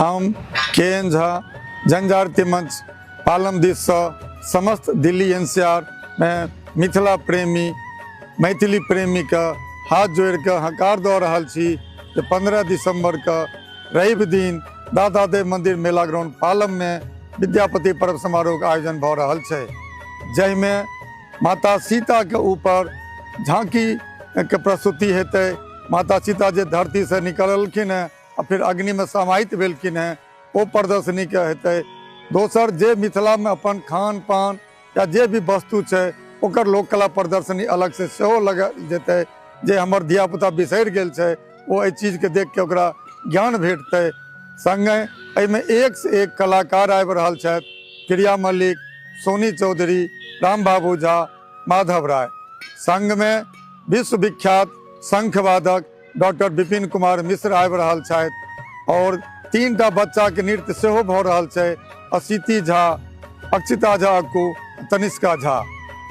हम के एन झा, जनजागृति मंच पालम दिससँ समस्त दिल्ली एनसीआर मे मिथिला प्रेमी मैथिली प्रेमीके हाथ जोड़िके हकार दऽ रहल छी जे 15 दिसंबरके रवि दिन दादादेव मंदिर मेला ग्राउंड पालममे विद्यापति पर्व समारोहके आयोजन भऽ रहल छै, जाहिमे माता सीताके ऊपर झांकीके प्रस्तुति हेतै। माता सीता जे धरतीसँ निकललखिन हेँ आ फेर अग्निमे समाहित भेलखिन हेँ, ओ प्रदर्शनीके हेतै। दोसर, जे मिथिलामे अपन खान पान या जे भी वस्तु छै ओकर लोककला प्रदर्शनी अलगसँ सेहो लगायल जेतै। जे हमर धियापुता बिसरि गेल छै ओ एहि चीजके देखिके ओकरा ज्ञान भेटतै। सङ्गहि एहिमे एकसँ एक कलाकार आबि रहल छथि, प्रिया मल्लिक, सोनी चौधरी, राम बाबू झा, माधव राय। सङ्गमे विश्वविख्यात शंखवादक डॉक्टर विपिन कुमार मिश्र आबि रहल छथि और 3टा बच्चाके नृत्य सेहो भऽ रहल छै, असिति झा, अक्षिता झा अक्कू, तनिष्का झा।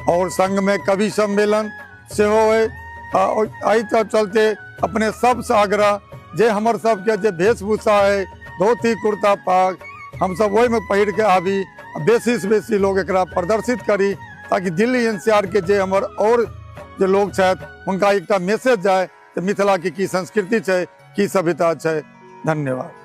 और सङ्गमे कवि सम्मेलन सेहो अइ। एहि चलते अपने सबसँ आग्रह जे हमर सबके जे वेशभूषा अइ, धोती कुर्ता पाग, हमसब ओहिमे पहिरके आबी, बेसीसँ बेसी लोग एकरा प्रदर्शित करी, ताकि दिल्ली एनसीआर के जे हमर और जे लोग छथि हुनका एकटा मैसेज जाय जे मिथिलाके की संस्कृति छै, की सभ्यता छै। धन्यवाद।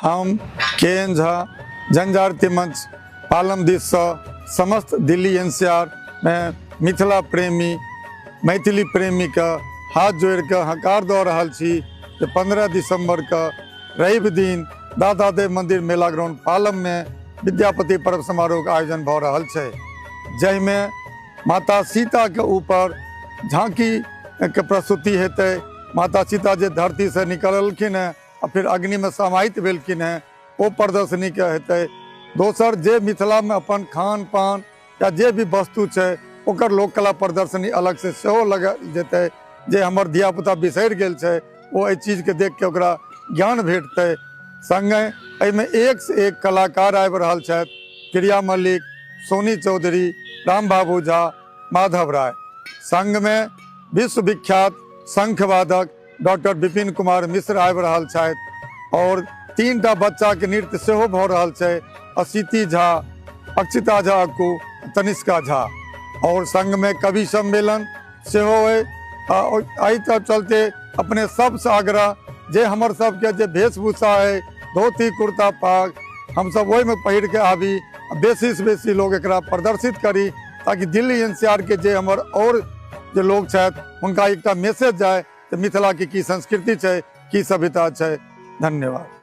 हम के एन झा, जनजागृति मंच पालम दिससँ समस्त दिल्ली एनसीआर मे मिथिला प्रेमी मैथिली प्रेमीके हाथ जोड़िके हकार दऽ रहल छी जे 15 दिसंबरके रवि दिन दादादेव मंदिर मेला ग्राउंड पालममे विद्यापति पर्व समारोहके आयोजन भऽ रहल छै, जाहिमे माता सीताके ऊपर झांकीके प्रस्तुति हेतै। माता सीता जे धरतीसँ निकललखिन हेँ आ फेर अग्निमे समाहित भेलखिन हेँ, ओ प्रदर्शनीके हेतै। दोसर, जे मिथिलामे अपन खान पान या जे भी वस्तु छै ओकर लोककला प्रदर्शनी अलगसँ सेहो लगायल जेतै। जे हमर धियापुता बिसरि गेल छै ओ एहि चीजके देखिके ओकरा ज्ञान भेटतै। सङ्गहि एहिमे एकसँ एक कलाकार आबि रहल छथि, प्रिया मल्लिक, सोनी चौधरी, राम बाबू झा, माधव राय। सङ्गमे विश्वविख्यात शंखवादक डॉक्टर विपिन कुमार मिश्र आबि रहल छथि और 3टा बच्चाके नृत्य सेहो भऽ रहल छै, असिति झा, अक्षिता झा अक्कू, तनिष्का झा। और सङ्गमे कवि सम्मेलन सेहो अइ। एहि चलते अपने सबसँ आग्रह जे हमर सबके जे वेशभूषा अइ, धोती कुर्ता पाग, हमसब ओहिमे पहिरके आबी, बेसीसँ बेसी लोग एकरा प्रदर्शित करी, ताकि दिल्ली एनसीआर के जे हमर और जे लोग छथि हुनका एकटा मैसेज जाय जे मिथिलाके की संस्कृति छै, की सभ्यता छै। धन्यवाद।